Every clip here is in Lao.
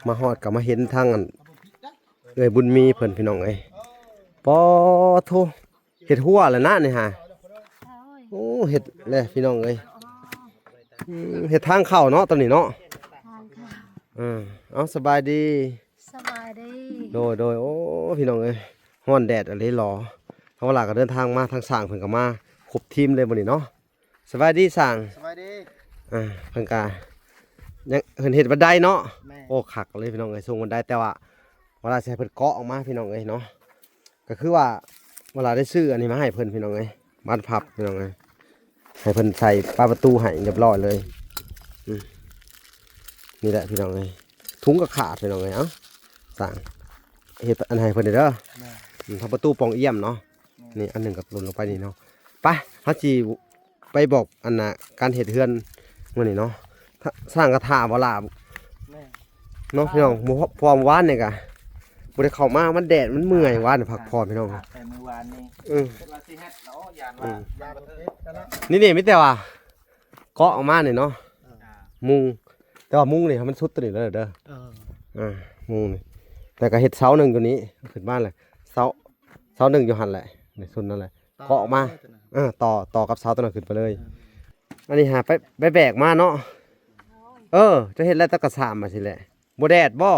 ມາຮອດກໍມາເຫັນທາງອັນເອື້ອຍບຸນມີເພິ່ນ ພີ່ນ້ອງເອີຍ. ປາໂທ້ ເຮັດຮົ້ວແລ້ວນະນີ້ຫາ. ໂອ້ຍ ໂອ້ ເຮັດແລ້ວພີ່ນ້ອງເອີຍ. ອໍ ອືມ ເຮັດທາງເຂົ້າເນາະ ຕອນນີ້ເນາະ. ທາງເຂົ້າ ເອີ ເອົາ ສະບາຍດີ. ສະບາຍດີ. ໂດຍ ໂດຍ. ໂອ້ ພີ່ນ້ອງເອີຍ ຮ້ອນແດດອີ່ຫຼີຫຼໍ. ທາງວາລາກໍເດີນທາງມາ ທາງຊ່າງເພິ່ນກໍມາຄົບທີມເລີຍມື້ນີ້ເນາະ. ສະບາຍດີຊ່າງ. ສະບາຍດີ. ອ່າ ເພິ່ນກະຍັງ ເພິ່ນເຮັດບັນໄດເນາະ. ແມ່ນ. ໂອ້ ຄັກເລີຍພີ່ນ້ອງເອີຍ ຊົງບັນໄດ ແຕ່ວ່າວາລາຊິໃຫ້ເພິ່ນເກາະອອກມາພີ່ນ້ອງເອີຍເນາະ. ກໍຄືວ່າວາລາໄດ້ຊື້ອັນນີ້ມາໃຫ້ເພິ່ນພີ່ນ້ອງເອີຍ ບານພັບພີ່ນ້ອງເອີຍ ໃຫ້ເພິ່ນໃສ່ປານປະຕູໃຫ້ຮຽບຮ້ອຍເລີຍ. ອືມ ນີ້ແຫຼະພີ່ນ້ອງເອີຍ ທຸງກໍຂາດພີ່ນ້ອງເອີຍ. ເອົ້າ ຊ່າງ ເຮັດອັນໃຫ້ເພິ່ນເດີ. ແມ່ນ. ອືມ ທາງປະຕູປ່ອງອ່ຽມເນາະ. ແມ່ນ. ນີ້ອັນໜຶ່ງກໍຫຼົ່ນລົງໄປນີ້ເນາະ. ໄປ ເຮົາຊິໄປບອກອັນນ່າ ການເຮັດເຮືອນມື້ນີ້ເນາະ. ຊ່າງກະຖ້າບໍ່ລະ. ແມ່ນ. ເນາະ ພີ່ນ້ອງ ເພາະວ່າມື້ວານນີ້ກະບໍ່ໄດ້ເຂົ້າມາ ມັນແດດ ມັນເມື່ອຍ ວານນີ້ພັກຜ່ອນພີ່ນ້ອງ. ແຕ່ມື້ວານນີ້ ເອີ ຄິດວ່າຊິເຮັດແລ້ວ ຢ້ານວ່າ ອືມ ຢ້ານບໍ່ເຮັດ. ນີ້ເດ້ ມີແຕ່ວ່າເກາະອອກມານີ້ເນາະ. ເອີ ມຸງ ແຕ່ວ່າມຸງນີ້ໃຫ້ມັນສຸດຕົວນີ້ເດີ. ເອີ ອ່າ ມຸງນີ້ ແຕ່ກໍເຮັດເສົາໜຶ່ງຢູ່ນີ້ ຂຶ້ນມາແລ້ວ ເສົາ ເສົາໜຶ່ງຢູ່ຫັ້ນແຫຼະ ໃນສຸດນັ້ນແຫຼະ ເກາະອອກມາ. ເອີ ຕໍ່ ຕໍ່ກັບເສົາຕົວນັ້ນຂຶ້ນໄປເລີຍ. ເອີ ອັນນີ້ຫາໄປ ໄປແບກມາເນາະ. ໂອ້ຍ ເອີ ຈະເຮັດແລ້ວແຕ່ກະສາມມາຊີ້ແຫຼະ. ບໍ່ແດດບໍ່?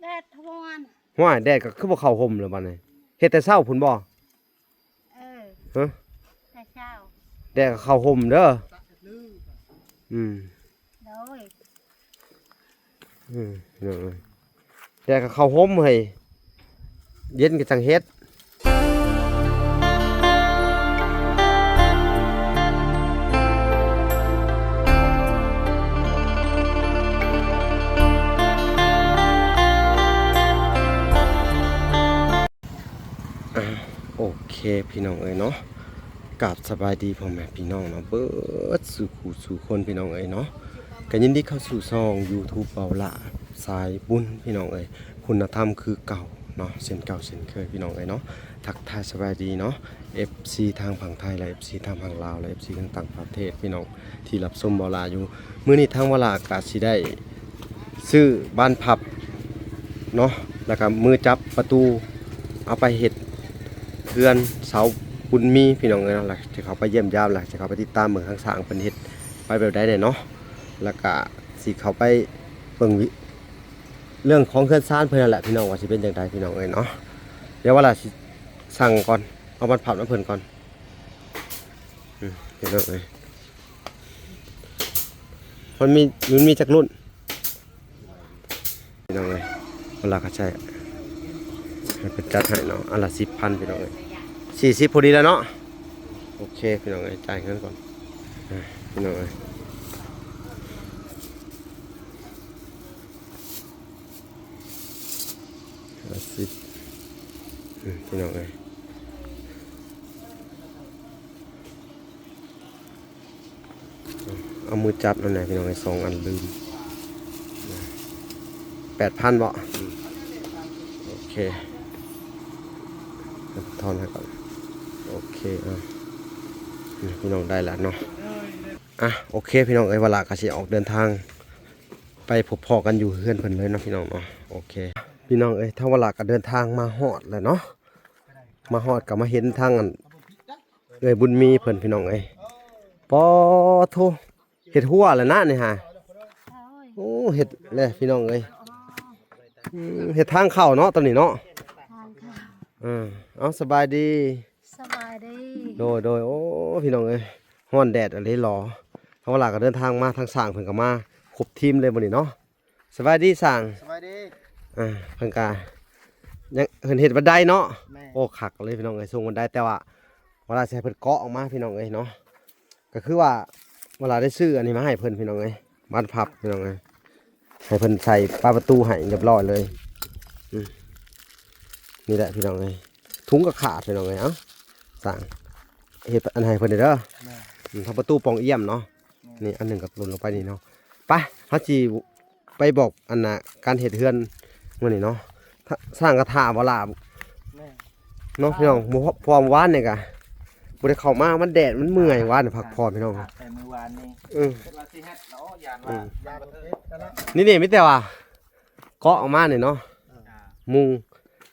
ແດດທວນ. ຫ້ວຍ ແດດກໍຄືບໍ່ເຂົ້າຮົ່ມແລ້ວບັດນີ້ ເຮັດແຕ່ເຊົ້າພຸ້ນບໍ່? ເອີ ຮະ? ແຕ່ເຊົ້າ ແດດກໍເຂົ້າຮົ່ມເດີ. ອືມ ໂດຍ. ອືມ ແດດກໍເຂົ້າຮົ່ມເຮີ້ຍ ເຢັນກໍຈັ່ງເຮັດ. ອ່າ ໂອເຄ ພີ່ນ້ອງເອີຍເນາະ ກາບສະບາຍດີພໍ່ແມ່ພີ່ນ້ອງເນາະ ເບີດສູ່ຄູ່ສູ່ຄົນ ພີ່ນ້ອງເອີຍເນາະ. ກໍຍິນດີເຂົ້າສູ່ຊ່ອງຢູທູບເບົາຫຼ້າສາຍບຸນ ພີ່ນ້ອງເອີຍ ຄຸນນະທຳຄືເກົ່າເນາະ ເຊັ່ນເກົ່າເຊັ່ນເຄີຍ ພີ່ນ້ອງເອີຍເນາະ. ທັກທາຍສະບາຍດີເນາະ ເອັຟຊີ ທາງຝັ່ງໄທ ແລະ ເອັຟຊີ ທາງຝັ່ງລາວ ແລະ ເອັຟຊີ ທາງຕ່າງປະເທດ ພີ່ນ້ອງທີ່ຮັບຊົມເບົາຫຼ້າຢູ່. ມື້ນີ້ທາງເບົາຫຼ້າກໍຊິໄດ້ຊື້ບານພັບເນາະ ແລ້ວກໍມືຈັບປະຕູ ເອົາໄປເຮັດເຮືອນເສົາບຸນມີ ພີ່ນ້ອງເອີຍເນາະ. ແລ້ວຈະເຂົ້າໄປຢ້ຽມຢາມ ແລ້ວຈະເຂົ້າໄປຕິດຕາມເບິ່ງທາງຊ່າງເພິ່ນເຮັດໄປແບບໃດແດ່ເນາະ ແລ້ວກໍຊິເຂົ້າໄປເບິ່ງວິ ເລື່ອງຂອງເຮືອນຊານເພິ່ນນັ້ນແຫຼະ ພີ່ນ້ອງ ວ່າຊິເປັນຈັ່ງໃດ ພີ່ນ້ອງເອີຍເນາະ. ດຽວວ່າລະຊິສັ່ງກ່ອນ ເອົາບັນພັບນຳເພິ່ນກ່ອນ. ອືມ ພີ່ນ້ອງເອີຍ ມັນມີ ມັນມີຈັກລຸ້ນ ພີ່ນ້ອງເອີຍ? ເວລາເຂົາໃຊ້ ໃຫ້ເພິ່ນຈັດໃຫ້ເນາະ ອັນລະສິບພັນ ພີ່ນ້ອງເອີຍ ສີ່ສິບພໍດີແລ້ວເນາະ. ໂອເຄ ພີ່ນ້ອງເອີຍ ຈ່າຍເງິນກ່ອນ ອ່າ ພີ່ນ້ອງເອີຍ. ຫ້າສິບ ອືມ ພີ່ນ້ອງເອີຍ ເອົາມືຈັບນັ້ນແຫຼະ ພີ່ນ້ອງເອີຍ ສອງອັນລືມ ແປດພັນເບາະ. ອືມ ໂອເຄ ທອນໃຫ້ກ່ອນ. ໂອເຄ ອ່າ ນີ້ ພີ່ນ້ອງໄດ້ແລ້ວເນາະ. ອ່ະ ໂອເຄ ພີ່ນ້ອງເອີຍ ວາລາກໍຊິອອກເດີນທາງ ໄປພົບພໍ້ກັນຢູ່ເຮືອນເພິ່ນເລີຍເນາະ ພີ່ນ້ອງເນາະ. ໂອເຄ ພີ່ນ້ອງເອີຍ ທາງວາລາກໍເດີນທາງມາຮອດແລ້ວເນາະ ມາຮອດກໍມາເຫັນທາງອັນເອື້ອຍບຸນມີເພິ່ນ ພີ່ນ້ອງເອີຍ. ປາໂທ້ ເຮັດຮົ້ວແລ້ວນະນີ້ຫາ. ໂອ້ຍ ໂອ້ ເຮັດແລ້ວພີ່ນ້ອງເອີຍ. ອໍ ອືມ ເຮັດທາງເຂົ້າເນາະ ຕອນນີ້ເນາະ. ທາງເຂົ້າ ເອີ ເອົາ ສະບາຍດີ. ສະບາຍດີ. ໂດຍ ໂດຍ. ໂອ້ ພີ່ນ້ອງເອີຍ ຮ້ອນແດດອີ່ຫຼີຫຼໍ. ທາງວາລາກໍເດີນທາງມາ ທາງຊ່າງເພິ່ນກໍມາຄົບທີມເລີຍມື້ນີ້ເນາະ. ສະບາຍດີຊ່າງ. ສະບາຍດີ. ອ່າ ເພິ່ນກະຍັງ ເພິ່ນເຮັດບັນໄດເນາະ. ແມ່ນ. ໂອ້ ຄັກເລີຍພີ່ນ້ອງເອີຍ ຊົງບັນໄດ ແຕ່ວ່າວາລາຊິໃຫ້ເພິ່ນເກາະອອກມາພີ່ນ້ອງເອີຍເນາະ. ກໍຄືວ່າວາລາໄດ້ຊື້ອັນນີ້ມາໃຫ້ເພິ່ນພີ່ນ້ອງເອີຍ ບານພັບພີ່ນ້ອງເອີຍ ໃຫ້ເພິ່ນໃສ່ປານປະຕູໃຫ້ຮຽບຮ້ອຍເລີຍ. ອືມ ນີ້ແຫຼະພີ່ນ້ອງເອີຍ ທຸງກໍຂາດພີ່ນ້ອງເອີຍ. ເອົ້າ ຊ່າງເຮັດອັນໃຫ້ເພິ່ນເດີ. ແມ່ນ. ອືມ ທາງປະຕູປ່ອງອ່ຽມເນາະ. ແມ່ນ. ນີ້ອັນໜຶ່ງກໍຫຼົ່ນລົງໄປນີ້ເນາະ. ໄປ ເຮົາຊິໄປບອກອັນນ່າ ການເຮັດເຮືອນມື້ນີ້ເນາະ. ຊ່າງກະຖ້າບໍ່ລະ. ແມ່ນ. ເນາະ ພີ່ນ້ອງ ເພາະວ່າມື້ວານນີ້ກະບໍ່ໄດ້ເຂົ້າມາ ມັນແດດ ມັນເມື່ອຍ ວານນີ້ພັກຜ່ອນພີ່ນ້ອງ. ແຕ່ມື້ວານນີ້ ເອີ ຄິດວ່າຊິເຮັດແລ້ວ ຢ້ານວ່າ ອືມ ຢ້ານບໍ່ເຮັດ. ນີ້ເດ້ ມີແຕ່ວ່າ ເກາະອອກມານີ້ເນາະ ເອີ ມຸງ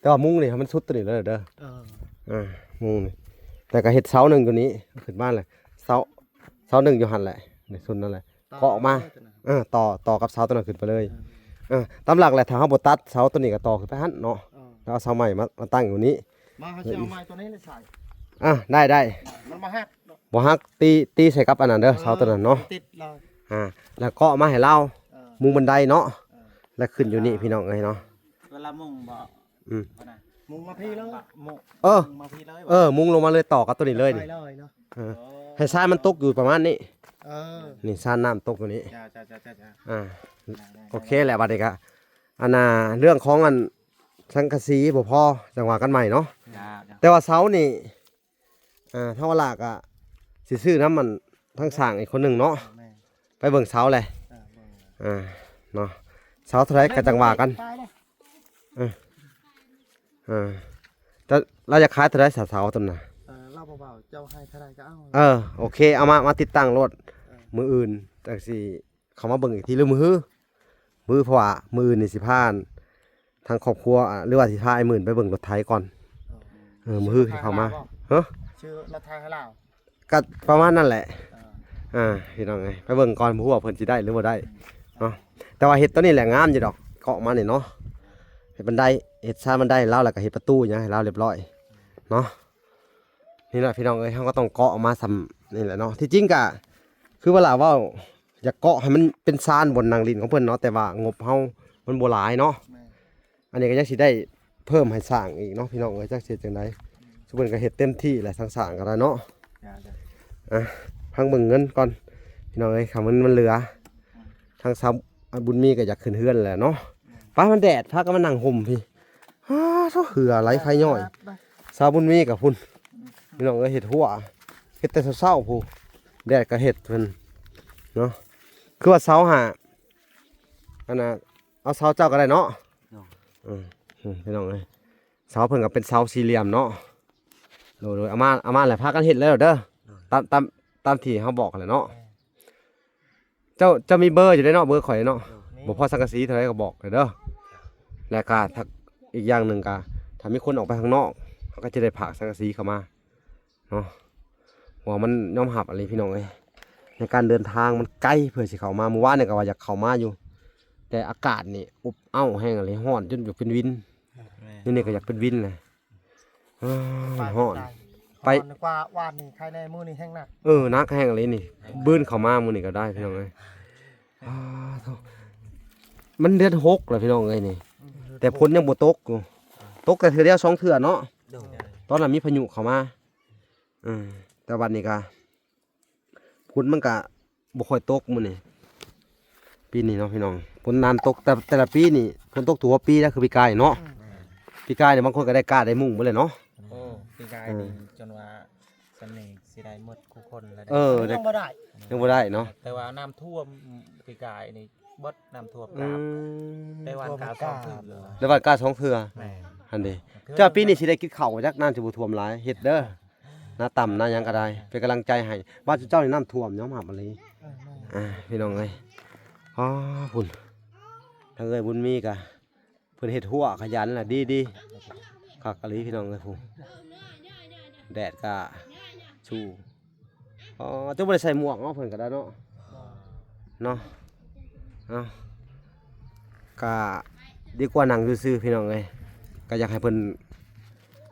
ແຕ່ວ່າມຸງນີ້ໃຫ້ມັນສຸດໂຕນີ້ເລີຍເດີ ເອີ ອ່າ ມຸງນີ້ ແລ້ວກໍເຮັດເສົາໜຶ່ງຢູ່ນີ້ ຂຶ້ນມາແຫຼະ ເສົາ ເສົາໜຶ່ງຢູ່ຫັ້ນແຫຼະ ໃນຊຸດນັ້ນແຫຼະ ຕໍ່ ເກາະອອກມາ ເອີ ຕໍ່ ຕໍ່ກັບເສົາໂຕນັ້ນຂຶ້ນໄປເລີຍ ເອີ ເອີ ຕາມຫຼັກແຫຼະ ຖ້າເຮົາບໍ່ຕັດເສົາໂຕນີ້ກໍຕໍ່ຂຶ້ນໄປຫັ້ນເນາະ ເອີ ແລ້ວເອົາເສົາໃໝ່ມາ ມາຕັ້ງຢູ່ນີ້ ມາ ເຮົາຊິເອົາໄມ້ໂຕນີ້ໃສ່ ອ່າ ໄດ້ ໄດ້ ມັນບໍ່ຫັກ ບໍ່ຫັກ ຕີ ຕີໃສ່ກັບອັນນັ້ນເດີ ເອີ ເສົາໂຕນັ້ນເນາະ ຕິດເລີຍ ອ່າ ແລ້ວເກາະມາໃຫ້ລາວ ເອີ ມຸງບັນໄດເນາະ ເອີ ແລ້ວຂຶ້ນຢູ່ນີ້ພີ່ນ້ອງເອີຍເນາະ ເວລາມຸງບໍ່ ອືມ ພຸ້ນນະ ມຸງມາພີ້ເລີຍ ມຸງ ເອີ ມຸງມາພີ້ເລີຍ ເອີ ມຸງລົງມາເລີຍ ຕໍ່ກັບໂຕນີ້ເລີຍນີ້ ເລີຍເນາະ ເອີ ໂອ້ ໃຫ້ຊານມັນຕົກຢູ່ປະມານນີ້ ເອີ ນີ້ຊານນ້ຳຕົກຢູ່ນີ້ ເຈົ້າ ເຈົ້າ ເຈົ້າ ເຈົ້າ ອ່າ ໄດ້ ໄດ້ ໂອເຄແຫຼະ ບັດນີ້ກະ ອັນນ່າ ເລື່ອງຂອງອັນສັງກະສີບໍ່ພໍ ຈັ່ງວ່າກັນໃໝ່ເນາະ ເຈົ້າ ເຈົ້າ ແຕ່ວ່າເສົານີ້ ອ່າ ເທົ່າວ່າຫຼາກະຊິຊື້ນຳອັນທາງຊ່າງອີກຄົນໜຶ່ງເນາະ ແມ່ນ ໄປເບິ່ງເສົາແຫຼະ ເອີ ເບິ່ງ ອ່າ ເນາະ ເສົາເທົ່າໃດກໍຈັ່ງວ່າກັນ ເອີ ເອີ ແຕ່ລາວຢາກຂາຍເທົ່າໃດສະເສົາຕົນນະ ເອີ ລາວບໍ່ເວົ້າ ເຈົ້າໃຫ້ເທົ່າໃດກໍເອົາ ເອີ ໂອເຄ ເອົາມາ ມາຕິດຕັ້ງໂລດ ເອີ ມື້ອື່ນຈັ່ງຊິ ເຂົ້າມາເບິ່ງອີກທີ ຫຼືມື້ຮື ມື້ ເພາະວ່າມື້ອື່ນນີ້ຊິພາທາງຄອບຄົວ ອ່າ ຫຼືວ່າຊິພາອ້າຍໝື່ນໄປເບິ່ງລົດໄຖກ່ອນ ເອີ ມື້ຮືຊິເຂົ້າມາ ເອີ ຊື້ລົດໄຖໃຫ້ລາວ ກໍປະມານນັ້ນແຫຼະ ເອີ ອ່າ ພີ່ນ້ອງເອີຍ ໄປເບິ່ງກ່ອນ ບໍ່ຮູ້ວ່າເພິ່ນຊິໄດ້ ຫຼືບໍ່ໄດ້ເນາະ ແຕ່ວ່າເຮັດຕົວນີ້ແຫຼະງາມຢູ່ດອກ ເກາະມານີ້ເນາະ ເຮັດບັນໄດ ເຮັດຊານບັນໄດໃຫ້ລາວ ແລ້ວກໍເຮັດປະຕູຫຍັງໃຫ້ລາວຮຽບຮ້ອຍເນາະ. ນີ້ແຫຼະພີ່ນ້ອງເອີຍ ເຮົາກໍຕ້ອງເກາະອອກມາສ່ຳນີ້ແຫຼະເນາະ ທີ່ຈິງກະຄືວ່າລາເວົ້າ ຢາກເກາະໃຫ້ມັນເປັນຊານບ່ອນນັ່ງຫຼິ້ນຂອງເພິ່ນເນາະ ແຕ່ວ່າງົບເຮົາມັນບໍ່ຫຼາຍເນາະ ແມ່ນ ອັນນີ້ກໍຍັງຊິໄດ້ເພີ່ມໃຫ້ສ້າງອີກເນາະ ພີ່ນ້ອງເອີຍ ຈັກຊິເຮັດຈັ່ງໃດ ຊຸມເພິ່ນກໍເຮັດເຕັມທີ່ແຫຼະ ທາງສ້າງກໍໄດ້ເນາະ ອ່າ ທາງເບິ່ງເງິນກ່ອນ ພີ່ນ້ອງເອີຍ ຄັນມັນ ມັນເຫຼືອ ທາງຊາວບຸນມີກໍຢາກຂຶ້ນເຮືອນແຫຼະເນາະ ໄປ ມັນແດດ ພາກັນມານັ່ງຮົ່ມພີ້ ອ້າ ໂທ້ ເຫື່ອໄຫຼໄຄຍ້ອຍ ຊາວບຸນມີກັບພຸ້ນ ພີ່ນ້ອງເອີຍ ເຮັດຮົ້ວ ເຮັດແຕ່ເຊົ້າໆ ພຸ້ນ ແດດກໍເຮັດເພິ່ນເນາະ ຄືວ່າເສົາຫາ ອັນນ່າ ເອົາເສົາເຈົ້າກໍໄດ້ເນາະ ເອີ ພີ່ນ້ອງເອີຍ ເສົາເພິ່ນກໍເປັນເສົາສີ່ຫຼ່ຽມເນາະ ໂດຍໆ ເອົາມາ ເອົາມາແລ້ວພາກັນເຮັດເລີຍເດີ ຕາມ ຕາມ ຕາມທີ່ເຮົາບອກຫັ້ນແຫຼະເນາະ. ເຈົ້າ ເຈົ້າມີເບີຢູ່ເດ້ເນາະ ເບີຂ້ອຍເນາະ ມີ ບໍ່ພໍສັງກະສີເທົ່າໃດກໍບອກເດີ ແລ້ວກໍຖ້າ ອີກຢ່າງໜຶ່ງກໍ ຖ້າມີຄົນອອກໄປຂ້າງນອກ ເຮົາກໍຈະໄດ້ຝາກສັງກະສີເຂົ້າມາເນາະ ເພາະວ່າມັນຍອມຮັບອີ່ຫຼີພີ່ນ້ອງເອີຍ ໃນການເດີນທາງມັນໄກເພື່ອຊິເຂົ້າມາ ມື້ວານນີ້ກໍວ່າຢາກເຂົ້າມາຢູ່ ແຕ່ອາກາດນີ້ອົບເອົ້າແຮງອີ່ຫຼີ ຮ້ອນຈົນຢາກເປັນວິນ ແມ່ນ ນີ້ ນີ້ກໍຢາກເປັນວິນແຫຼະ. ເອີ ມັນຮ້ອນ ໄປ ຮ້ອນກວ່າວານນີ້ ໄຄແນ່ ມື້ນີ້ແຮງໜັກ ເອີ ໜັກແຮງອີ່ຫຼີນີ້ ບືນເຂົ້າມາມື້ນີ້ກໍໄດ້ພີ່ນ້ອງເອີຍ ອ້າໂທ້ ມັນເດືອນຫົກແລ້ວພີ່ນ້ອງເອີຍນີ້ ອືມ ແຕ່ຝົນຍັງບໍ່ຕົກຢູ່ ຕົກແຕ່ເທື່ອດຽວສອງເທື່ອເນາະ ໂດຍ ຕອນນັ້ນມີພາຍຸເຂົ້າມາ ເອີ ແຕ່ບັດນີ້ກໍ ຝົນມັນກະບໍ່ຄ່ອຍຕົກມື້ນີ້ ປີນີ້ເນາະພີ່ນ້ອງ ຝົນນານຕົກ ແຕ່ ແຕ່ລະປີນີ້ຝົນຕົກທຸກປີນະ ຄືປີກາຍເນາະ ອືມ ປີກາຍນີ້ບາງຄົນກໍໄດ້ກ້າໄດ້ມຸ້ງເບິດເລີຍເນາະ ໂອ້ ປີກາຍນີ້ ເອີ ຈົນວ່າສ່ຳນີ້ຊິໄດ້ໝົດຄູ່ຄົນແລ້ວເດ້ ເອີ ຍັງບໍ່ໄດ້ ຍັງບໍ່ໄດ້ເນາະ ແຕ່ວ່ານ້ຳຖ້ວມປີກາຍນີ້ ເບິດນ້ຳຖ້ວມ ອືມ ຕາມ ແຕ່ວ່າກາສອງເທື່ອ ແຕ່ວ່າກາສອງເທື່ອ ແມ່ນ ຫັ້ນເດ້ ເຈົ້າປີນີ້ຊິໄດ້ກິນເຂົ້າຈັກ ນ້ຳຊິບໍ່ຖ້ວມຫຼາຍ ເຮັດເດີ ນາຕ່ຳນາຫຍັງກໍໄດ້ ເປັນກຳລັງໃຈໃຫ້ ບ້ານເຈົ້ານີ້ນ້ຳຖ້ວມຍອມຮັບອີ່ຫຼີ ເອີ ແມ່ນ ອ່າ ພີ່ນ້ອງເອີຍ ອໍ ພຸ້ນ ທາງເອື້ອຍບຸນມີກໍ ເພິ່ນເຮັດຮົ້ວຂະຫຍັນລະ ດີໆ ຄັກອີ່ຫຼີພີ່ນ້ອງເອີຍ ພຸ້ນ ແດດກໍສູ້ ອໍ ເຈົ້າບໍ່ໄດ້ໃສ່ໝວກເນາະ ເພິ່ນກໍໄດ້ເນາະ ເນາະ ເອົາ ກະດີກວ່ານັ່ງຊື່ໆ ພີ່ນ້ອງເອີຍ ກະຢາກໃຫ້ເພິ່ນ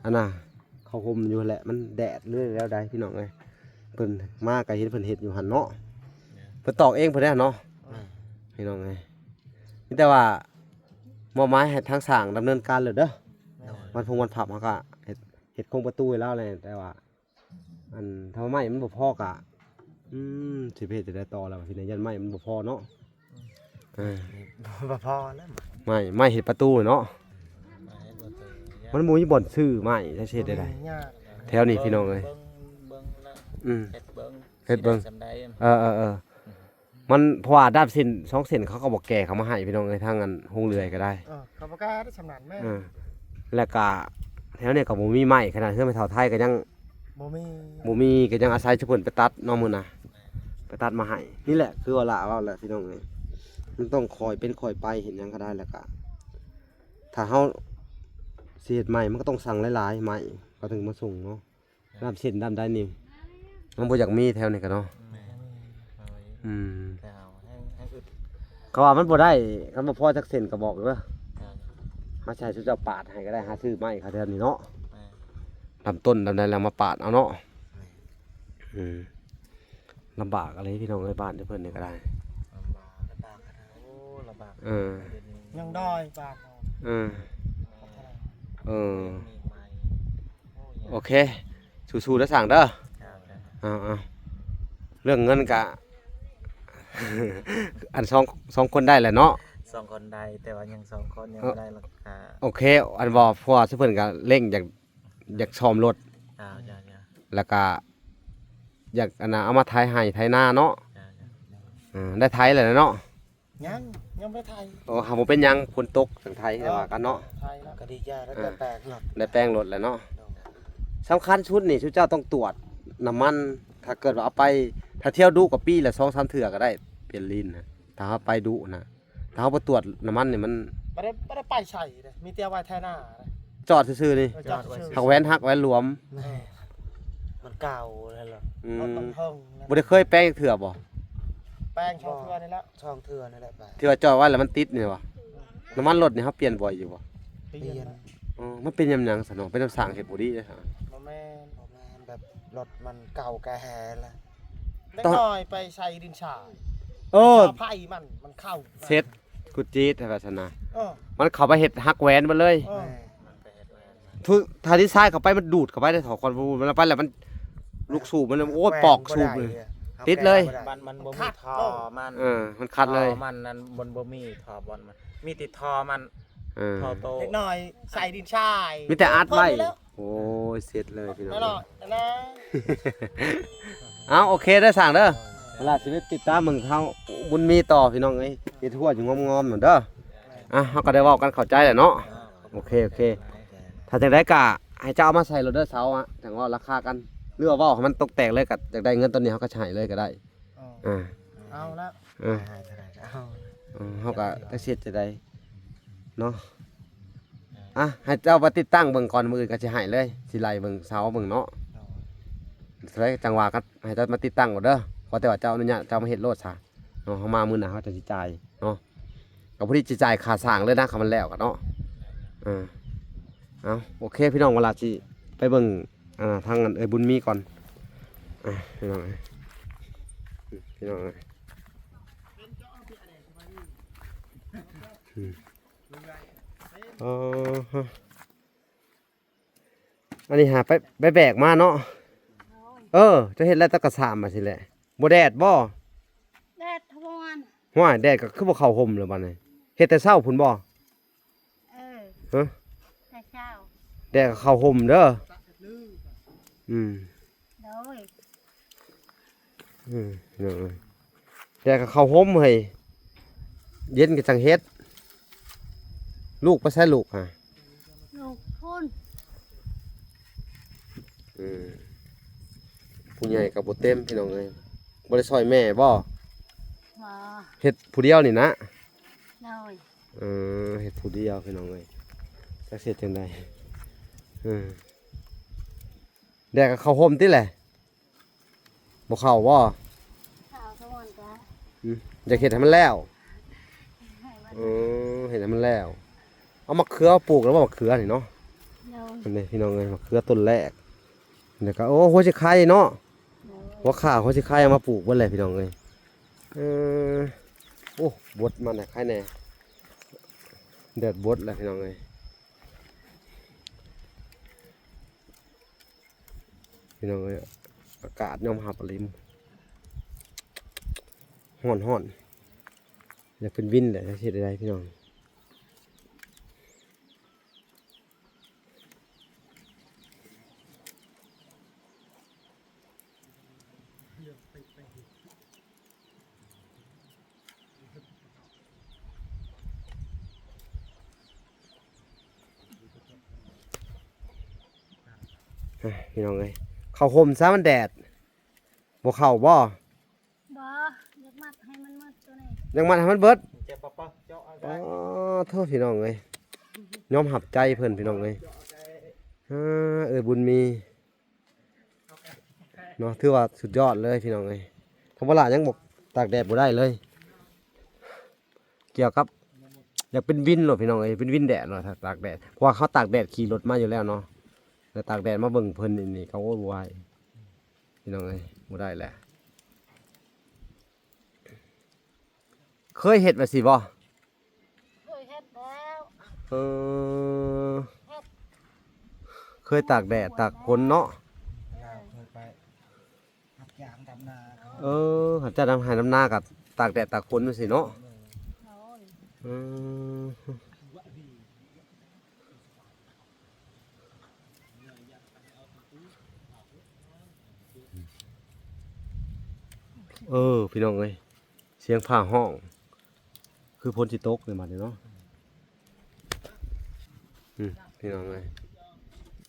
ອັນນ່າ ເຂົ້າຮົ່ມຢູ່ຫັ້ນແຫຼະ ມັນແດດເລີຍແລ້ວໃດ໋ ພີ່ນ້ອງເອີຍ ເພິ່ນມາກະເຫັນເພິ່ນເຮັດຢູ່ຫັ້ນເນາະ ເພິ່ນຕອກເອງເພິ່ນເດ້ເນາະ ແມ່ນ ພີ່ນ້ອງເອີຍ ມີແຕ່ວ່າມອບໝາຍໃຫ້ທາງຊ່າງດຳເນີນການໂລດເດີ ແມ່ນ ວັນພງວັນພັບເຮົາກະເຮັດ ເຮັດໂຄງປະຕູໃຫ້ລາວແຫຼະ ແຕ່ວ່າ ອັນ ຖ້າໄມ້ມັນບໍ່ພໍກະ ອືມ ຊິໄປເຮັດຈັ່ງໃດຕໍ່ລະ ວ່າຊິໄດ້ ຢ້ານໄມ້ມັນບໍ່ພໍເນາະ ອືມ ເອີ ບໍ່ພໍແລ້ວ ໄມ້ ໄມ້ເຮັດປະຕູເນາະ ໄມ້ເຮັດປະຕູ ມັນບໍ່ມີບ່ອນຊື້ໄມ້ ຈະຊິເຮັດແນວໃດ ຍາກ ແຖວນີ້ພີ່ນ້ອງເອີຍ ເບິ່ງ ເບິ່ງລະ ອືມ ເຮັດເບິ່ງ ເຮັດເບິ່ງ ຊິໄດ້ສ່ຳໃດ ເອີ ເອີ ເອີ ມັນ ເພາະວ່າດ້າມເສັ້ນສອງເສັ້ນເຂົາກໍບໍ່ແກ່ເຂົ້າມາໃຫ້ພີ່ນ້ອງເອີຍ ທາງອັນໂຮງເລື່ອຍກໍໄດ້ ເອີ ເຂົາບໍ່ກ້າໄດ້ສ່ຳນັ້ນແມ່ນ ເອີ ແລ້ວກະແຖວນີ້ກໍບໍ່ມີໄມ້ ຂະໜາດເຮືອນແມ່ເຖົ້າໄທກໍຍັງບໍ່ມີ ບໍ່ມີ ກໍຍັງອາໄສຊຸມເພິ່ນໄປຕັດເນາະ ມື້ນະ ໄປຕັດມາໃຫ້ ນີ້ແຫຼະ ຄືວ່າຫຼ້າເວົ້າແຫຼະພີ່ນ້ອງເອີຍ ມັນຕ້ອງຄ່ອຍເປັນຄ່ອຍໄປ ເຮັດຫຍັງກໍໄດ້ ແລ້ວກະ ຖ້າເຮົາຊິເຮັດໃໝ່ ມັນກໍຕ້ອງສັ່ງຫຼາຍໆ ໄມ້ເຂົາເຖິງມາສົ່ງເນາະ. ລຳເສັ້ນລຳໃດນີ້ ມັນບໍ່ຢາກມີແຖວນີ້ກະເນາະ. ແມ່ນ ອືມ ແຕ່ເຮົາແຮງ ແຮງອຶດ ເຂົາວ່າມັນບໍ່ໄດ້ ຄັນບໍ່ພໍຈັກເສັ້ນກໍບອກເດີ ເຮົາຊິໃຫ້ເຈົ້າປາດໃຫ້ກໍໄດ້ ຫາຊື້ໄມ້ເຂົາແຖວນີ້ເນາະ. ແມ່ນ ລຳຕົ້ນລຳໃດແລ້ວມາປາດເອົາເນາະ. ແມ່ນ ອືມ ລຳບາກອີ່ຫຼີພີ່ນ້ອງເອີຍ ບ້ານເພິ່ນນີ້ກໍໄດ້ ລຳບາກ ລຳບາກ ໂອ້ ລຳບາກ ເອີ ຍັງດອຍບ້ານເຮົາ ເອີ ເອີ ມີໄມ້ ໂອ້ ໂອເຄ ສູ້ໆເດີຊ່າງເດີ. ເອົາໆ ເລື່ອງເງິນກະ ອັນສອງ ສອງຄົນໄດ້ແຫຼະເນາະ ສອງຄົນໄດ້ ແຕ່ວ່າຍັງສອງຄົນຍັງບໍ່ໄດ້ລາຄາ. ໂອເຄ ອັນວ່າເພາະວ່າຊຸເພິ່ນກະເລັ່ງຢາກ ຢາກສ້ອມລົດ ແລ້ວກະຢາກອັນນ່າ ເອົາມາໄຖໄຮ່ໄຖນາເນາະ. ເອີ ໄດ້ໄຖແລ້ວເນາະ ຍັງ ຍັງບໍ່ໄດ້ໄຖ. ໂອ້ ຫາບໍ່ເປັນຫຍັງ ຝົນຕົກຈັ່ງໄຖ ແຕ່ວ່າກັນເນາະ ໄຖແລ້ວກໍດີໃຈແລ້ວ ເອີ ໄດ້ແປງລົດ ໄດ້ແປງລົດແລ້ວເນາະ. ສຳຄັນສຸດນີ້ ຊຸເຈົ້າຕ້ອງຕວດນ້ຳມັນ ຖ້າເກີດວ່າເອົາໄປ ຖ້າທ່ຽວດຸກໍປີລະສອງສາມເທື່ອກໍໄດ້ ປ່ຽນລີນນະ ຖ້າເຮົາໄປດຸນະ. ຖ້າເຮົາບໍ່ຕວດນ້ຳມັນນີ້ມັນ ບໍ່ໄດ້ ບໍ່ໄດ້ໄປໃສເດ້ ມີແຕ່ໄວ້ໄຖນາເດ້ ຈອດຊື່ໆນີ້ ເອີ ຈອດຊື່ໆ ຮັກແຫວນ ຮັກແຫວນຫຼວມ. ແມ່ນ ມັນເກົ່າແລ້ວລະ ອືມ ລົດມັນເຫິງແລ້ວ ບໍ່ໄດ້ເຄີຍແປງຈັກເທື່ອບໍ່? ແປງສອງເທື່ອນີ້ແຫຼະ ສອງເທື່ອນີ້ແຫຼະ ທີ່ວ່າຈອດໄວ້ແລ້ວມັນຕິດນີ້ບໍ່? ອືມ ນ້ຳມັນລົດນີ້ເຮົາປ່ຽນບ່ອຍຢູ່ບໍ່? ປ່ຽນ ອໍ ມັນເປັນຍາມຫຍັງຊັ້ນເນາະ? ເປັນນຳຊ່າງເຮັດບໍ່ດີເດ້. ບໍ່ແມ່ນ ບໍ່ແມ່ນ ແບບລົດມັນເກົ່າແກ່ແຮງແລ້ວ ເດັກນ້ອຍໄປໃສ່ດິນຊາຍ ເອີ ເສົາໄຟມັນ ມັນເຂົ້າ ເສັດ ກູຈີດວ່າຊັ້ນນະ ເອີ ມັນເຂົ້າໄປເຮັດຮັກແຫວນໝົດເລີຍ. ເອີ ມັນໄປເຮັດແຫວນ ທຸ ຖ້າດິນຊາຍເຂົ້າໄປ ມັນດູດເຂົ້າໄປໄດ້ ຖອກຄອນ ມັນໄປແລ້ວ ມັນລູກສູບມັນ ໂອ້ຍ ປອກສູບ ຕິດເລີຍ ມັນ ມັນບໍ່ມີທໍ່ມັນ ເອີ ມັນຂັດເລີຍ ທໍ່ມັນນັ້ນ ມັນບໍ່ມີທໍ່ບ່ອນມັນ ມີແຕ່ທໍ່ມັນ ເອີ ທໍ່ໂຕ ເດັກນ້ອຍໃສ່ດິນຊາຍ ມີແຕ່ອັດໄວ້. ໂອ້ຍ ເສັດເລີຍພີ່ນ້ອງ ເອົາ ໂອເຄເດີຊ່າງເດີ ເວລາຊິໄປຕິດຕາມເບິ່ງເຮົາບຸນມີຕໍ່ພີ່ນ້ອງເອີຍ ເຮັດຮົ້ວຢູ່ງອມໆນັ້ນເດີ. ອ່ະ ເຮົາກໍໄດ້ເວົ້າກັນເຂົ້າໃຈແລ້ວເນາະ ໂອເຄ ໂອເຄ ຖ້າຈັ່ງໃດກໍໃຫ້ເຈົ້າເອົາມາໃສ່ໂລດເດີເສົາ ຈັ່ງເວົ້າລາຄາກັນ ຫຼືວ່າເວົ້າໃຫ້ມັນຕົກແຕກເລີຍ ກໍຢາກໄດ້ເງິນຕອນນີ້ ເຮົາກໍໃຫ້ເລີຍກໍໄດ້. ເອີ ອ່າ ເອົາລະ ເອີ ໃຫ້ເທົ່າໃດກໍເອົາ ເອີ ເຮົາກໍຈັກຊິເຮັດຈັ່ງໃດເນາະ. ອ່ະ ໃຫ້ເຈົ້າມາຕິດຕັ້ງເບິ່ງກ່ອນ ມື້ອື່ນກໍຊິໃຫ້ເລີຍ ຊິໄລ່ເບິ່ງເສົາເບິ່ງເນາະ. ໂດຍ ຈັ່ງວ່າກັນ ໃຫ້ເຈົ້າມາຕິດຕັ້ງໂລດເດີ ຂໍແຕ່ວ່າເຈົ້າອະນຸຍາດ ເຈົ້າມາເຮັດໂລດຊະເນາະ ເຮົາມາມື້ໜ້າເຮົາຈັ່ງຊິຈ່າຍເນາະ. ກໍພໍດີຊິຈ່າຍຄ່າສ້າງເລີຍນະ ຄັນມັນແລ້ວກໍເນາະ. ເອີ ເອົາ ໂອເຄ ພີ່ນ້ອງ ເວລາຊິໄປເບິ່ງ ອ່າ ທາງອັນເອື້ອຍບຸນມີກ່ອນ. ອ່າ ພີ່ນ້ອງເອີຍ ພີ່ນ້ອງເອີຍ ອືມ ເອີ ອັນນີ້ຫາໄປ ໄປແບກມາເນາະ. ໂອ້ຍ ເອີ ເຈົ້າເຮັດແລ້ວແຕ່ກະສາມມາຊີ້ແຫຼະ ບໍ່ແດດບໍ່? ແດດທະມວນ. ຫ້ວຍ ແດດກໍຄືບໍ່ເຂົ້າຮົ່ມແລ້ວບັດນີ້ ເຮັດແຕ່ເຊົ້າພຸ້ນບໍ່? ເອີ ຮະ ແຕ່ເຊົ້າ ແດດກໍເຂົ້າຮົ່ມເດີ. ອືມ ໂດຍ ອືມ ໂດຍ ແດດກໍເຂົ້າຮົ່ມເຮີ້ຍ ເຢັນກໍຈັ່ງເຮັດ. ລູກໄປໃສລູກຫະ? ລູກພຸ້ນ. ອືມ ຜູ້ໃຫຍ່ກໍບໍ່ເຕັມພີ່ນ້ອງເອີຍ ບໍ່ໄດ້ຊ່ອຍແມ່ບໍ່? ບໍ່ ເຮັດຜູ້ດຽວນີ້ນະ? ໂດຍ. ເອີ ເຮັດຜູ້ດຽວພີ່ນ້ອງເອີຍ ຈັກຊິເຮັດຈັ່ງໃດ. ເອີ ແດດກໍເຂົ້າຮົ່ມຕິແຫຼະ ບໍ່ເຂົ້າບໍ່? ເຂົ້າສະຫວນກະ ອືມ ຢາກເຮັດໃຫ້ມັນແລ້ວ. ເອີ ເຮັດໃຫ້ມັນແລ້ວ ເອົາໝາກເຂືອມາປູກແລ້ວບໍ່? ໝາກເຂືອນີ້ເນາະ. ໂດຍ. ອັນນີ້ພີ່ນ້ອງເອີຍ ໝາກເຂືອຕົ້ນແລກ ແລ້ວກໍ ໂອ້ ຫົວຊິໄຄເນາະ. ໂດຍ. ຫົວຂ່າ ຫົວຊິໄຄເອົາມາປູກເບິດເລີຍພີ່ນ້ອງເອີຍ. ເອີ ໂອ້ ບົດມັນນະ ໄຄແນ່ ແດດບົດແລ້ວພີ່ນ້ອງເອີຍ. ພີ່ນ້ອງເອີຍ ອາກາດຍອມຮັບອີ່ຫຼີ ຮ້ອນໆ ຢາກເປັນວິນແຫຼະ ຈະເຮັດໃດພີ່ນ້ອງ. ອ່ະ ພີ່ນ້ອງເອີຍ ເຂົ້າຮົ່ມຊະ ມັນແດດ ບໍ່ເຂົ້າບໍ່? ບໍ່ ຢາກມັດໃຫ້ມັນໝົດໂຕນີ້ ຢາກມັດໃຫ້ມັນເບິດ. ເຈັບປະປະເຈາະເອົາ ອໍ ໂທ້ ພີ່ນ້ອງເອີຍ ຍອມຮັບໃຈເພິ່ນພີ່ນ້ອງເອີຍ. ອ່າ ເອື້ອຍບຸນມີເນາະ ຖືວ່າສຸດຍອດເລີຍພີ່ນ້ອງເອີຍ. ທຳມະດາຍັງບໍ່ ຕາກແດດບໍ່ໄດ້ເລີຍ. ກ່ຽວກັບ ຢາກເປັນວິນໂລດພີ່ນ້ອງເອີຍ ເປັນວິນແດດໂລດ ຖ້າຕາກແດດ ເພາະວ່າເຮົາຕາກແດດຂີ່ລົດມາຢູ່ແລ້ວເນາະ ແລ້ວຕາກແດດມາເບິ່ງເພິ່ນນີ້ກໍ ໂອ້ຍ ບໍ່ໄຫວພີ່ນ້ອງເອີຍ ບໍ່ໄດ້ແຫຼະ. ເຄີຍເຮັດແບບຊີ້ບໍ່? ເຄີຍເຮັດແລ້ວ. ເອີ ເຮັດ ເຄີຍຕາກແດດຕາກຝົນເນາະ. ເອີ ເຄີຍໄປຮັບຈ້າງດຳນາ. ເອີ ຮັບຈ້າງດຳໄຮ່ດຳນາກໍຕາກແດດຕາກຝົນຈັ່ງຊີ້ເນາະ. ໂດຍ. ອືມ ເອີ ພີ່ນ້ອງເອີຍ ສຽງຟ້າຮ້ອງ ຄືຝົນຊິຕົກໃນບາດນີ້ເນາະ. ອືມ ພີ່ນ້ອງເອີຍ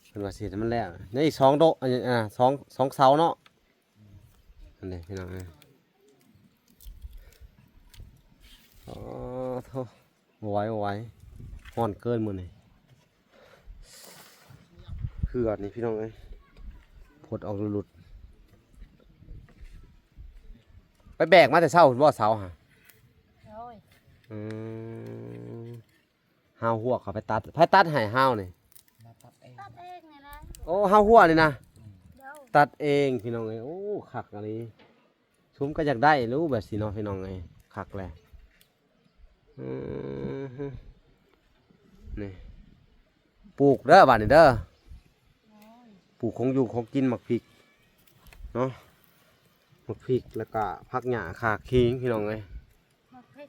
ເພິ່ນວ່າຊິເຮັດໃຫ້ມັນແລ້ວ ຍັງອີກສອງໂດະ ອັນ ອ່າ ສອງ ສອງເສົາເນາະ. ອັນນີ້ພີ່ນ້ອງເອີຍ ອໍ ໂທ້ ບໍ່ໄຫວ ບໍ່ໄຫວ ຮ້ອນເກີນມື້ນີ້. ເຫື່ອນີ້ພີ່ນ້ອງເອີຍ ພົດອອກຫຼຸດໆ. ໄປແບກມາແຕ່ເຊົ້າພຸ້ນບໍ່ ເສົາຫະ? ໂດຍ. ອືມ ຮາວຮວກເຂົາໄປຕັດ ໃຜຕັດໃຫ້ຮາວນີ້? ຕັດເອງ ຕັດເອງນີ້ແຫຼະ. ໂອ້ ຮາວຮົ້ວນີ້ນະ? ໂດຍ. ຕັດເອງພີ່ນ້ອງເອີຍ ໂອ້ ຄັກອີ່ຫຼີ. ຊຸມກໍຢາກໄດ້ແຫຼະແບບຊີ້ເນາະ ພີ່ນ້ອງເອີຍ ຄັກແຫຼະ. ອືມ ນີ້ ປູກເດີບາດນີ້ເດີ ໂດຍ. ປູກຂອງຢູ່ຂອງກິນ ໝາກພິກເນາະ ໝາກພິກ ແລ້ວກະຜັກຫຍ້າ ຂ່າ ຂີງ ພີ່ນ້ອງເອີຍ. ໝາກພິກ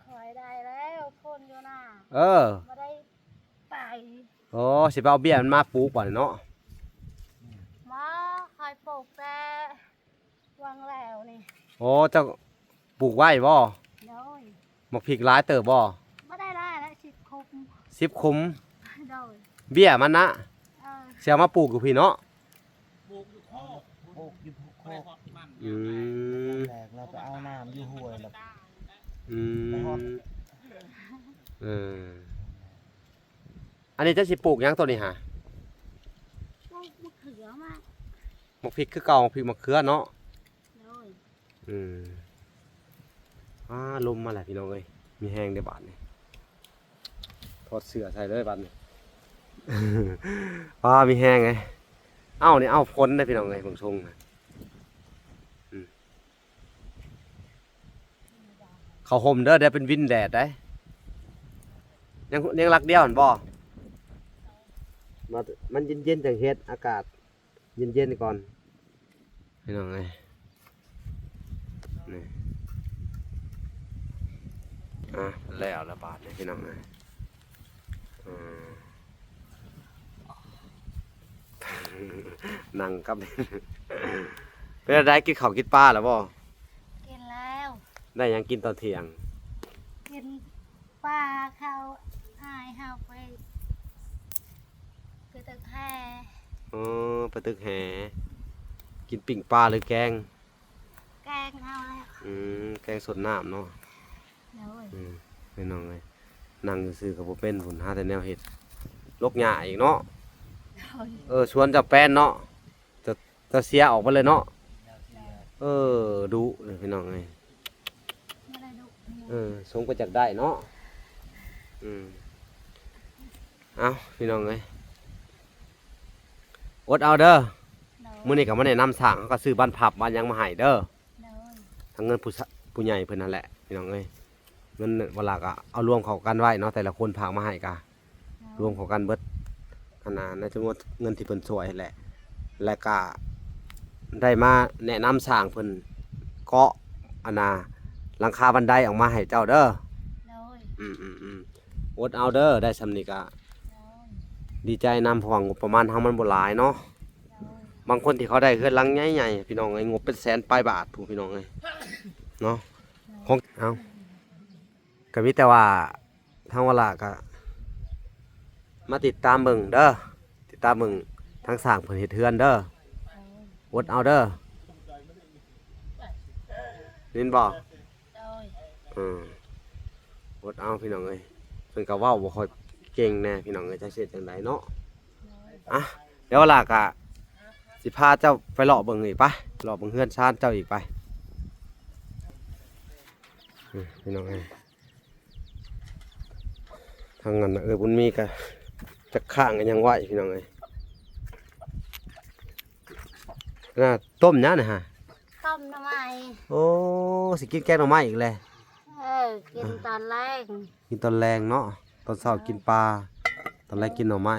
ຂ້ອຍໄດ້ແລ້ວ ໂພນຢູ່ນາ ເອີ ບໍ່ໄດ້ໄປ. ໂອ້ ຊິໄປເອົາເບ້ຍມັນມາປູກບາດນີ້ເນາະ. ບໍ່ ຂ້ອຍປູກແຕ່ຫວ່າງແລ້ວນີ້. ໂອ້ ເຈົ້າປູກໄວ້ບໍ່? ໂດຍ. ໝາກພິກຫຼາຍເຕີບບໍ່? ບໍ່ໄດ້ຫຼາຍແຫຼະ ສິບຄຸມ ສິບຄຸມ. ໂດຍ. ເບ້ຍມັນນະ? ເອີ ຊິເອົາມາປູກຢູ່ພີ້ເນາະ. ປູກຢູ່ໂຄກ ປູກຢູ່ໂຄກ. ອືມ ແລກລາວໄປເອົານ້ຳຢູ່ຫ້ວຍລະ ອືມ ໄປຮອດ. ເອີ ອັນນີ້ເຈົ້າຊິປູກຫຍັງໂຕນີ້ຫາ? ປູກໝາກເຂືອ ໝາກ ໝາກພິກຄືເກົ່າ ໝາກພິກໝາກເຂືອເນາະ. ໂດຍ. ອືມ ອາ ລົມມາແລ້ວພີ່ນ້ອງເອີຍ ມີແຮງເດ້ບາດນີ້ ຖອດເສື້ອໃສ່ເລີຍບາດນີ້. ອາ ມີແຮງເດ້. ເອົ້າ ນີ້ ເອົ້າ ຝົນເດ້ພີ່ນ້ອງເອີຍ ເບິ່ງຊົງນະ. ອືມ ເຂົ້າຮົ່ມເດີ ດຽວເປັນວິນແດດໄດ໋. ຍັງ ຍັງຫຼັກດຽວຫັ້ນບໍ່? ມາ ມັນເຢັນໆ ຈັ່ງເຮັດ ອາກາດເຢັນໆ ກ່ອນ ພີ່ນ້ອງເອີຍ. ນີ້ ອາ ແລ້ວລະບາດນີ້ ພີ່ນ້ອງເອີຍ. ອືມ ນັ່ງກັບ ເປັນຈັ່ງໃດ ກິນເຂົ້າກິນປາແລ້ວບໍ່? ກິນແລ້ວ. ໄດ້ຫຍັງກິນຕອນທ່ຽງ? ກິນປາ ເຂົ້າອ້າຍເຮົາໄປ ໄປຕຶກແຫ. ອໍ ໄປຕຶກແຫ ກິນປີ້ງປາຫຼືແກງ? ແກງເອົາແລ້ວ. ອືມ ແກງສົດນ້ຳເນາະ. ໂດຍ. ອືມ ພີ່ນ້ອງເອີຍ ນັ່ງຊື່ໆ ກໍບໍ່ເປັນພຸ້ນ ຫາແຕ່ແນວເຮັດ ລົກຫຍ້າອີກເນາະ. ໂດຍ. ເອີ ສວນເຈົ້າແປນເນາະ ເຈົ້າ ເຈົ້າເສຍອອກໄປເລີຍເນາະ. ເອີ ດຸເລີຍພີ່ນ້ອງເອີຍ. ບໍ່ໄດ້ດຸ. ເອີ ສົມກໍຢາກໄດ້ເນາະ. ອືມ ເອົ້າ ພີ່ນ້ອງເອີຍ ອົດເອົາເດີ. ໂດຍ. ມື້ນີ້ກໍມາແນະນຳສ້າງ ເຮົາກໍຊື້ບານພັບບານຫຍັງມາໃຫ້ເດີ. ໂດຍ. ທັງເງິນຜູ້ຊະ ຜູ້ໃຫຍ່ເພິ່ນຫັ້ນແຫຼະ ພີ່ນ້ອງເອີຍ. ເງິນເວລາກໍເອົາລວມເຂົ້າກັນໄວ້ເນາະ ແຕ່ລະຄົນຝາກມາໃຫ້ກໍ ໂດຍ ລວມເຂົ້າກັນເບິດ ອັນນ່າ ໃນຈຳນວນເງິນທີ່ເພິ່ນຊ່ວຍຫັ້ນແຫຼະ. ແລ້ວກໍໄດ້ມາແນະນຳສ້າງເພິ່ນເກາະ ອັນນ່າ ຫຼັງຄາບັນໄດອອກມາໃຫ້ເຈົ້າເດີ. ໂດຍ. ອືມໆໆ ອົດເອົາເດີ ໄດ້ສ່ຳນີ້ກໍ ໂດຍ ດີໃຈນຳ ເພາະວ່າງົບປະມານເຮົາມັນບໍ່ຫຼາຍເນາະ. ໂດຍ. ບາງຄົນທີ່ເຂົາໄດ້ເຮືອນຫຼັງໃຫຍ່ໆ ພີ່ນ້ອງເອີຍ ງົບເປັນແສນປາຍບາດພຸ້ນ ພີ່ນ້ອງເອີຍ ເນາະ. ໂດຍ. ຂອງ ເອົ້າ ກໍມີແຕ່ວ່າທາງວາລາກໍມາຕິດຕາມເບິ່ງເດີ ຕິດຕາມເບິ່ງທາງສ້າງເພິ່ນເຮັດເຮືອນເດີ. ໂດຍ. ອົດເອົາເດີ ໄດ້ຍິນບໍ່? ໂດຍ. ເອີ ອົດເອົາ ພີ່ນ້ອງເອີຍ ເພິ່ນກໍເວົ້າບໍ່ຄ່ອຍ ເກັ່ງແດ່ພີ່ນ້ອງເອີຍ ຈັກຊິເຮັດຈັ່ງໃດເນາະ. ອ່ະ ດຽວລາກະຊິພາເຈົ້າໄປເລາະເບິ່ງອີກ ໄປເລາະເບິ່ງເຮືອນຊານເຈົ້າອີກ ໄປ. ອື ພີ່ນ້ອງເອີຍ ທາງນັ້ນນະ ເອີ ບຸນມີກະຈັກຄ້າງອີຫຍັງໄວ້ ພີ່ນ້ອງເອີຍ. ນະ ຕົ້ມຫຍັງນະຮະ? ຕົ້ມໜໍ່ໄມ້. ໂອ້ ຊິກິນແກງໜໍ່ໄມ້ອີກແລ້ວ. ເອີ ກິນຕອນແລງ ກິນຕອນແລງເນາະ. ຕອນເຊົ້າກິນປາ ຕອນແລງກິນໜໍ່ໄມ້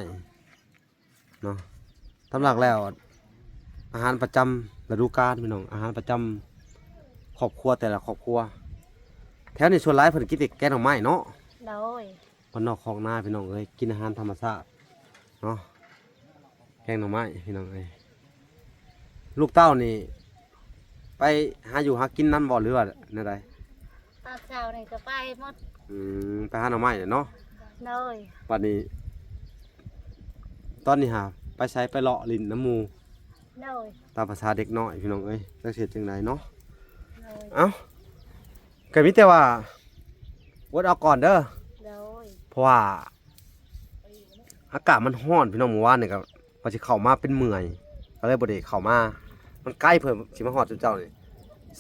ເນາະ. ຕາມຫຼັກແລ້ວ ອາຫານປະຈຳລະດູການ ພີ່ນ້ອງ ອາຫານປະຈຳຄອບຄົວແຕ່ລະຄອບຄົວ. ແຖວນີ້ສ່ວນຫຼາຍເພິ່ນກິນແຕ່ແກງໜໍ່ໄມ້ເນາະ. ໂດຍ ບ້ານນອກຄອກນາ ພີ່ນ້ອງເອີຍ ກິນອາຫານທຳມະຊາດເນາະ. ແກງໜໍ່ໄມ້ ພີ່ນ້ອງເອີຍ ລູກເຕົ້ານີ້ໄປຫາຢູ່ຫາກິນນຳບໍ່ ຫຼືວ່າແນວໃດ? ຕອນເຊົ້ານີ້ກໍໄປໝົດ. ອືມ ໄປຫາໜໍ່ໄມ້ແຫຼະເນາະ. ໂດຍ ບັດນີ້ ຕອນນີ້ຫາໄປໃສ? ໄປເລາະຫຼິ້ນນຳໝູ່. ໂດຍ ຕາມພາສາເດັກນ້ອຍ ພີ່ນ້ອງເອີຍ ຈັກຊິເຮັດຈັ່ງໃດເນາະ. ໂດຍ ເອົ້າ ກໍມີແຕ່ວ່າອົດເອົາກ່ອນເດີ. ໂດຍ ເພາະວ່າອາກາດມັນຮ້ອນ ພີ່ນ້ອງ ມື້ວານນີ້ກໍວ່າຊິເຂົ້າມາເປັນເມື່ອຍ ກໍເລີຍບໍ່ໄດ້ເຂົ້າມາ. ມັນໄກ ເພິ່ນຊິມາຮອດຈຸດເຈົ້ານີ້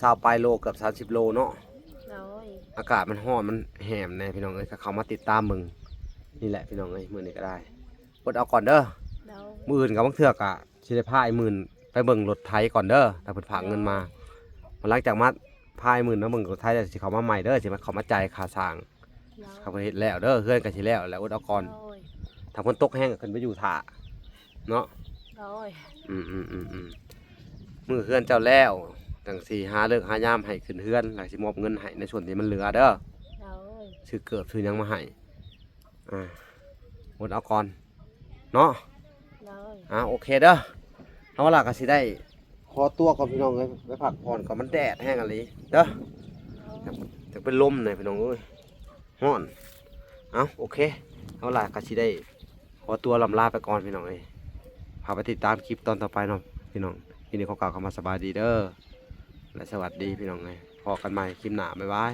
ຊາວປາຍໂລ ເກືອບສາມສິບໂລເນາະ. ໂດຍ ອາກາດມັນຮ້ອນ ມັນແຫ້ມແດ່ ພີ່ນ້ອງເອີຍ ກໍເຂົ້າມາຕິດຕາມເບິ່ງນີ້ແຫຼະ ພີ່ນ້ອງເອີຍ ມື້ນີ້ກໍໄດ້ ອົດເອົາກ່ອນເດີ. ໂດຍ ມື້ອື່ນກໍບາງເທື່ອກໍຊິໄດ້ພາອ້າຍໝື່ນໄປເບິ່ງລົດໄຖກ່ອນເດີ ຖ້າເພິ່ນຝາກເງິນມາ. ໂດຍ ຫຼັງຈາກມາ ພາອ້າຍໝື່ນມາເບິ່ງລົດໄຖແລ້ວ ຊິເຂົ້າມາໃໝ່ເດີ ຊິມາເຂົ້າມາຈ່າຍຄ່າສ້າງ. ໂດຍ ເຂົາເຮັດແລ້ວເດີ ເຮືອນກໍຊິແລ້ວແລ້ວ ອົດເອົາກ່ອນ. ໂດຍ ຖ້າຝົນຕົກແຮງກໍຂຶ້ນໄປຢູ່ຖ້າເນາະ. ໂດຍ ອືມໆໆໆ ມື້ເຮືອນເຈົ້າແລ້ວ ຈັ່ງຊິຫາເລີກຫາຍາມໃຫ້ຂຶ້ນເຮືອນ ແລ້ວຊິມອບເງິນໃຫ້ໃນສ່ວນທີ່ມັນເຫຼືອເດີ. ໂດຍ ຊື້ເກີບຊື້ຫຍັງມາໃຫ້. ອ່າ ອົດເອົາກ່ອນເນາະ. ໂດຍ ອ່າ ໂອເຄເດີ ເຮົາລະກໍຊິໄດ້ຂໍຕົວກ່ອນ ພີ່ນ້ອງເອີຍ ໄປພັກຜ່ອນກ່ອນ ມັນແດດແຮງອີ່ຫຼີເດີ. ໂດຍ ຈັກ ຈັກເປັນລົມແດ່ ພີ່ນ້ອງເອີຍ ຮ້ອນ. ເອົ້າ ໂອເຄ ເຮົາລະກໍຊິໄດ້ຂໍຕົວລ່ຳລາໄປກ່ອນ ພີ່ນ້ອງເອີຍ ພາໄປຕິດຕາມຄລິບຕອນຕໍ່ໄປເນາະ ພີ່ນ້ອງ. ຄລິບນີ້ຂໍກ່າວຄຳວ່າສະບາຍດີເດີ ແລະ ສະຫວັດດີ ພີ່ນ້ອງເອີຍ ພໍ້ກັນໃໝ່ຄລິບໜ້າ ບາຍບາຍ.